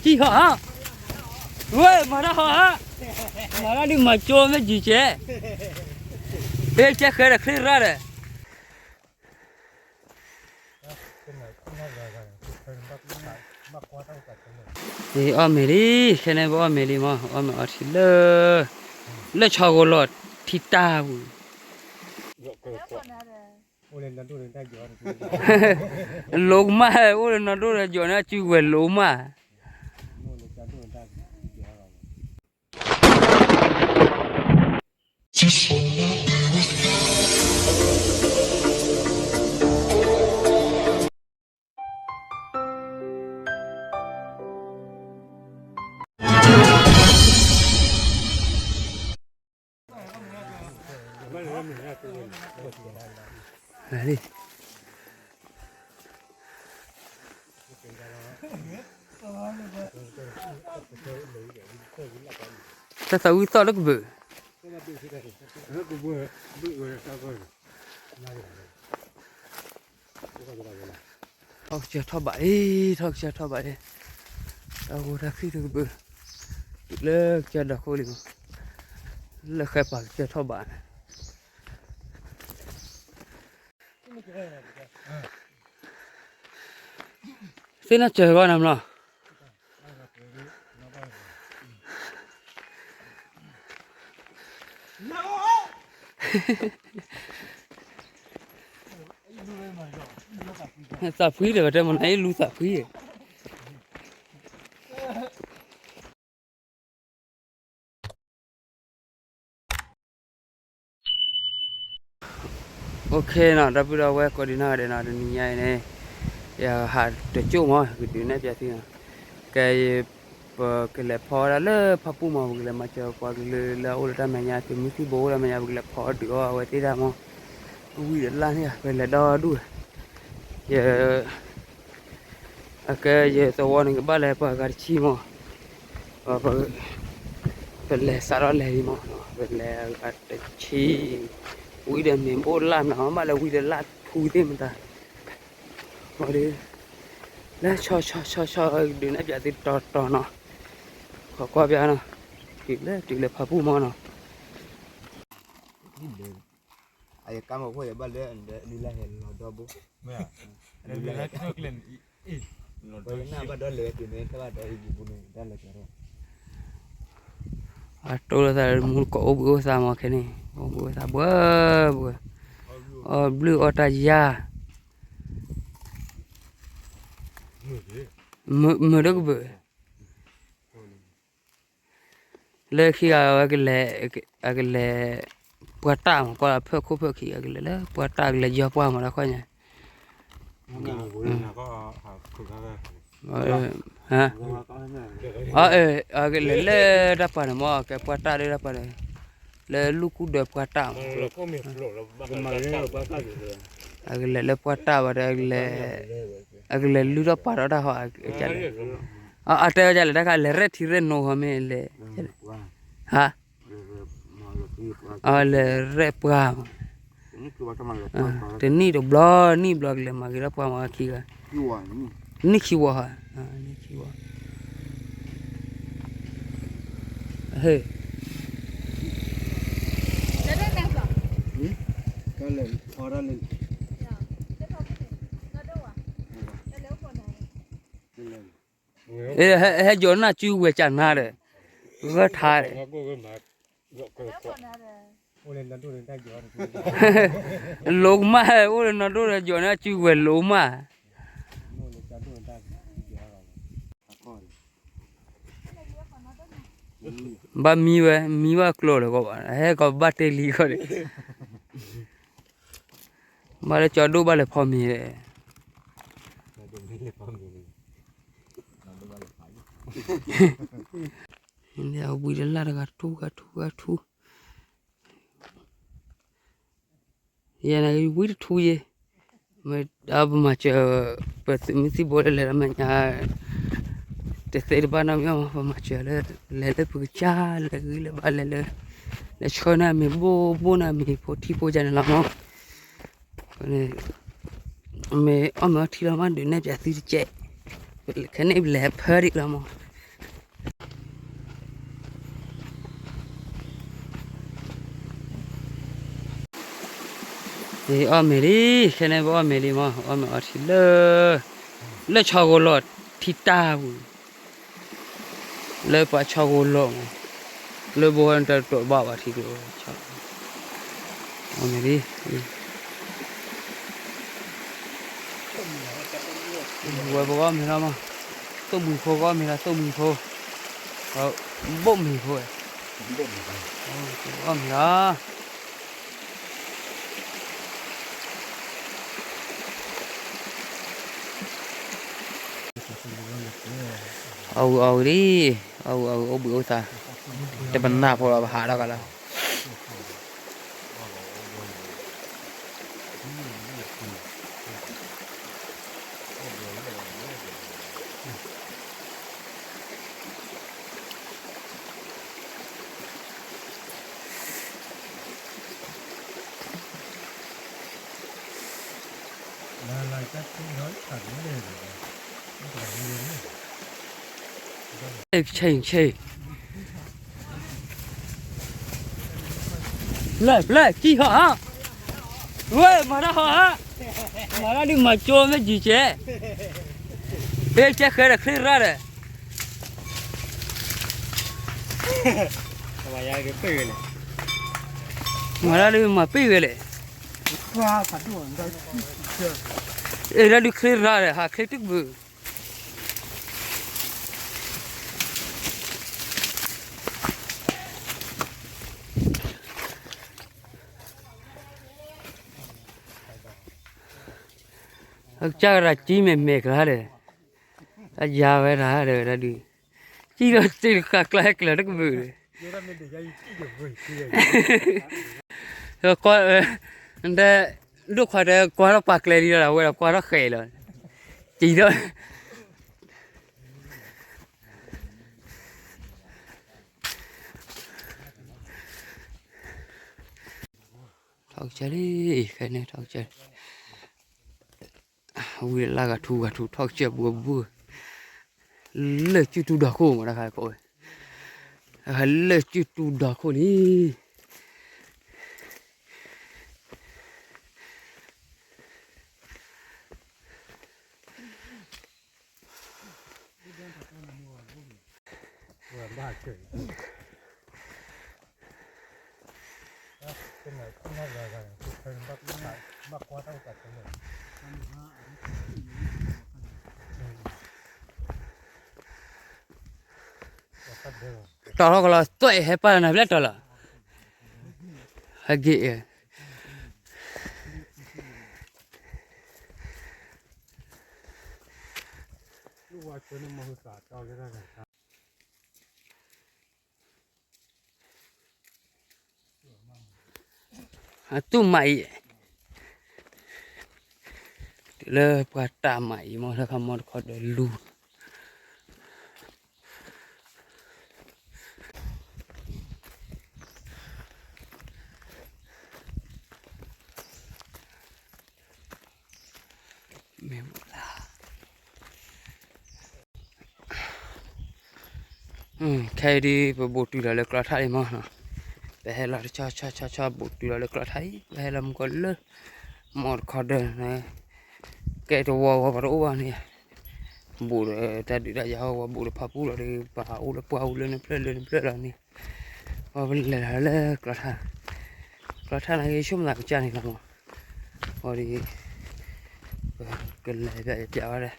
ကံၢ်ဟီဧါ, ဝဲမၤတၢ်ဟီဧါ, မၤတၢ်ဒုးမၤကၠိမ့ၢ်ကံၢ်ကဲ, ဟဲကဲဃဲဒီးချ့ရၣ်ဒီး အီၣ်မ့ၤလံ, ခဲန့ၣ်ပအီၣ်မ့ၤလံမး, အီၣ်မ့ၤအီထံလၢ လၢဆီဂိၤလီၤထံတၢ်ပူၤ, လိကမၢ်, အိၣ်လၢနီၢ်ဒိၣ်ဒီးယီၤန့ၣ် အစုဝဲၤလိကမၢ်. တၢ်သးဝံၣ်သီၣ်လၢကဘုး ထီၣ်ကစၢၢ်ထီၣ်ဘးအံၤ, ထီၣ်ကစၢၢ်ထီၣ်ဘးအံၤ, တၢ်ဂိၢ်တၢ်ခုၣ်တကဘုး, တုၤလၢကစၢၢ်ဒီခိၣ်လံမး, လၢဃဲပှၤကစၢၢ်ထီၣ်ဘးန့ၣ် သ့ၣ်နီၢ်စၢၤဂီၢ်နၤမးလီၤ. သးဖှံဒီး ပတဲမနုၤအံၤ လူသးဖှံ OK နီၤ, ဒီပုၢ်ဒီဝဲၢ်ကိးဒံးနီၢ်ဂၤဒဲးနီၤ, တနံၤညါအံၤန့ၣ် ယဟးတကၠိၣ်မး ကဒုးနဲၣ်ပျးသုနီၤ, ကဲ ပကလဲၤဖီဒၣ်လၢဖၣ်ပူၣ်မး, ပကလဲၤမၤစၢၤပှၤကလုာ်လၢအအိၣ်လၢတၢ်မဲာ်ညါ သုးမုၢ်သံၣ်ဘိအိၣ်တၢ်မဲာ်ညါ ပကလဲၤဖီဒုးအီၣ်အဝဲသ့ၣ်တၢ်မး, ဝံၤဒီးလၢ်န့ၣ် ပလဲၤဒီဒူၣ်, ယ အကဲယသဝီန့ၣ် ကဘၣ်လဲၤပှၤဂၤတဆံမး, ပလဲၤစးထီၣ်လဲၤလံမး, ပလဲၤအဂၤတဆံ, ဝံၤဒီးမ့ၢ်ဘိၣ်လၢ်မး ဘၣ်လဲၤဝံၤဒီးလၢ်ထူသ့ၣ်မတၤ, ဒီး လၢဆီဆီဆီဆီ ဒုးနဲၣ်ပျးသုတီတီနီၤ, ခိးကွၢ်ပျးနီၤ, တုၤလၢတုၤလၢဖၣ်ပူၣ်မးနီၤ အတိၢ်လၢသးလၢမူကီၢ်အိၣ်ဘှံးအိၣ်သးမး ခဲန့ၣ်, အတိၢ်လၢသးလၢမူကီၢ်အိၣ်ဘှံးအိၣ်သးမး ခဲန့ၣ်, အိၣ်ဘှံးအိၣ်သးဘှီဘှီ, အီၣ်ဘျုးအီၣ်တၢ်ယါ, မုာ်ဒီးကဘုး လၢခံဂၤဝဲကလဲၤ, အကလဲၤ ပှၢ်တၢ်မး ကွၢ်ဖၢၣ်ခိၣ်ဖၢၣ်ခံ အကလဲၤလၢပှၢ်တၢ် ကလဲၤယီၤပှၢ်မး တၢ်ခီၣ်ညါ, အကလဲၤလၢတၢ်ပှၢ်န့ၣ်မး ကဲပှၢ်တၢ်လၢတၢ်ပှၢ်န့ၣ် လၢလူၢ်ကူၣ်ဒၢပှၢ်တၢ်မး အကလဲၤလၢပှၢ်တၢ်ဘၣ်ဒီး အကလဲၤလုၢ်ထီၣ်ပာ်ထီၣ်တၢ်ဟီ အတဲဝဲဒ်လဲၣ် တၢ်ခါလဲၤရဲၣ်ထံရဲၣ်နိဟီမ့ၢ်လဲၣ်, ဟါ, လဲၤရဲၣ်ပှၢ်မး, တနံၣ်တဘျီနံၣ်ဘျီကလဲၤမၤဂ့ၤထီၣ်ပှၢ်မးခံဂၤ, နံၣ်ခံဝီဟီ, နံၣ်ခံဝီ, ဟဲယိၤနၢ်စုဝဲၢ်ကနါဒီး, ဂၢၢ်ထါဒီး, လိကမၢ် အိၣ်လၢနီၢ်ဒိၣ်ဒီးတၢ်ယိၤနၢ်စုဝဲၢ်လိကမၢ်, ဘၣ်မံဝဲ မံဘၣ်ကျိလၢၤကီးဘၣ် ဟဲကီးဘၣ်တဲလံကီးဒီး, ဘၣ်လၢကၠီဒိၣ်ဘၣ်လဲၤဖီမ့ၤ, ဝံၤတလၢ်တဂၤထူဂၤထူဂၤထူ ယဲန့ၣ်ဝံတထူယဲ, မ့ၢ်ပမၤစၢၤ ပသုးမုၢ်သံၣ်ဘိလၢလဲၤလၢမဲာ်ညါ, တသ့တဘၣ်နီတမံၤမး ပမၤစၢၤလၢ လဲၤလၢပကစၢ် လဲၤဂံၢ်လဲၤဘါလဲၤလၢ, လဲၤဆှၢန့ၢ်အမ့ၤဘိၣ်ဘိၣ်န့ၢ်အမ့ၤဖိထံဖိကန့ၣ်လီၤမး, မ့ၢ်အီၣ်မ့ၤအီထံလီၤမး ဒုးနဲၣ်ပၠးသုတကဲး, ခဲန့ၣ်ပလဲၤဖၢဒံးလီၤမး အီၣ်မ့ၤလံ, ခဲန့ၣ်ပအီၣ်မ့ၤလံမး, အီၣ်မ့ၤအီထံလၢ, လၢဆီဂိၤလီၢ်ထံတၢ်ပူၤ, လၢပှၤဆီဂိၤလီၢ်မး, လၢဘိတၢ်တတီၢ်ဘၣ်ဘၣ်ထံကျိ, အီၣ်မ့ၤလံ, ဝဲပကအီၣ်မ့ၤလီၤမး, သိၣ်မှံၤဖိကအီၣ်မ့ၤလီၤ, သိၣ်မှံၤဖိ, ဘိၣ်မ့ၤဖိ, အီၣ်မ့ၤလီၤ. အီၣ်ဝံၤအီၣ်ဝံၤလံ, အီၣ်ဝံၤအီၣ်ဝံၤအိၣ်ဘှံးအိၣ်သါ, တပနၢ်ဖိလီၤ ပဟးထီၣ်ကလီၤ. ဆ့ဆ့, လၢပျဲၢ်ကံၢ်ဟီဧါ, ဝဲမၤတၢ်ဟီဧါ, မၤတၢ်ဒုးမၤကၠိမ့ၢ်ကံၢ်ကဲ, ဖဲကဲဃဲဒီးချ့ရၣ်ဒီး မၤတၢ်ဒုးမၤပ့ၢ်ဝဲလဲၣ်, အဲၣ်ဒၣ်ဒုးချ့ရၣ်ဒီး ဟးချ့တုၢ်ကဘုး အကစၢ်ကရၤကံမဲာ်မဲာ်ကျါဒီး, အယၤဝဲဒၣ်ဒီးဝဲဒၣ်ဒုး, ကံၢ်ဒီးတ့ၢ်တဃာ်ကျါဟဲကျၢၤတကဘုးဒီး, ဒီးဒိၣ်ခွါတဲကွၢ်ထီၣ်ပှၤကျဲလံဒီး အဝဲဒီးကွၢ်ထီၣ်ဃဲးလီၤ, ကံၢ်ဒီး ထီၣ်ကစၢၢ်လံ, ခဲန့ၣ်ထီၣ်ကစၢၢ်, ဝံၤလၢဂၤထူဂၤထူထီၣ်ကစၢၢ်ဘူးအဘူး, လၢၢ်စုတူၢ်ဒီခိၣ်မးတခါကိးဝဲ, လၢၢ်စုတူၢ်ဒီခိၣ်လံ. တီၢ်ထီၣ်ကလီၤသွဲၣ်ဟဲပာ်နၤဘျဲၣ်တီၢ်လီၤ, ဟဲက့ၤ, အတူၢ်မးအံၤ, တုၤလၢပှၤတၢ်မးအံၤမ့ၢ် တၢ်ခါမီတခီဒီးလူၤ မ့ၢ်ဝဲဒၣ် ခဲအံၤဒ် ပဘူးတုၤလီၤလၢကျီထါလံမး, ပဟဲလီၤတဆီဆီဆီဆီ ဘူးတုၤလီၤလၢကျီထါအံၤ ပဟဲလီၤမုၢ်ကီၢ်လၢ မီတခီဒၢန့ၣ် ကဲတဝီဝီပှၤတအိၣ်ဘၣ်န့ၣ်, ဘူးဒီးတၢ်ဒုးတၢ်ယၤဟီ ဝဲဘူးဒီးဖးပူၣ်လီၤဒီး ပှၤအိၣ်လၢပှၢ်အူလၢနပျၢၢ်လၢနပျၢၢ်လီၤန့ၣ်, ပှၤပလဲၤလီၤလၢကျီထါ, ကျီထါန့ၣ်ဂ့ၤ ဆိကမိၣ်သးကစၢ်န့ၣ်လီၤမး, အီၤဒ် ပကလဲၤပျးဝဲဒၣ်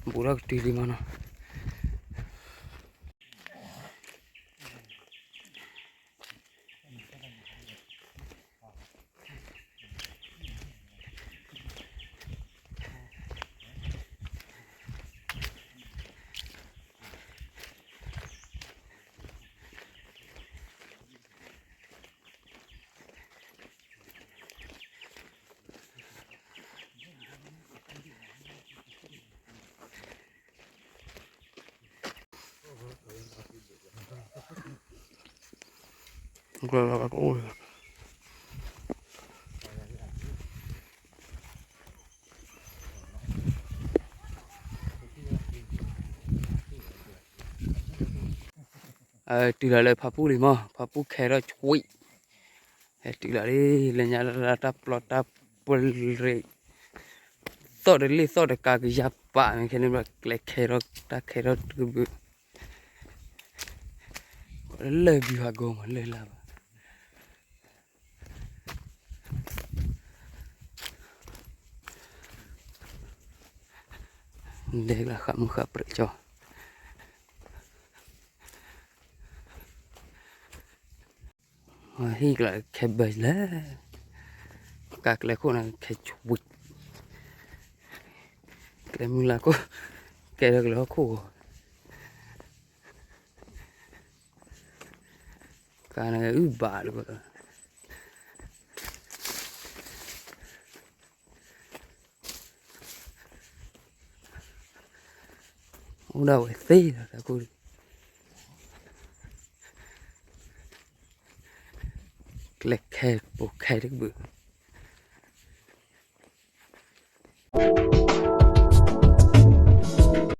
ဘူးထီၣ်ကတုၤလံမးနီၤ. တုၤလီၤလၢဖးပူၣ်လံမး, ဖးပူၣ်ခဲထီၣ်ဆွံ, ဟဲတုၤလီၤလံ, လၢညါတၢ်ပျီတၢ် ပှၤရ့း သီၣ်တလ့ၣ်သီၣ်တကးကယၤပာ်န့ၣ် ခဲန့ၣ်ဘျီ ကျဲခဲထီၣ်တၢ်ခဲထီၣ်တကဘုး, လၢၢ်ဘံၤဟးဂီၤမး လၢၢ်လၢ်ဘၣ်, ဒဲကလၢ်ဃးမုၢ်ဃၣ်ပြဲးကၠီ ဟံၣ်ကျါခဲဘၢၣ်လၢ ကါကျဲခိၣ်န့ၣ် ခဲဆူးဝံၤ, ကျဲမုၢ်လၢ်ခိၣ်, ကဲထီၣ်ကလၢဟီၣ်ခိၣ်ဂီၤ, ကါန့ၣ်အုၣ်ဘၣ်လၢ အိၣ်ဒၣ်ဝဲသ့လီၤ တၢ်ခိၣ်, ကျဲခဲပိာ်ခဲတကဘုး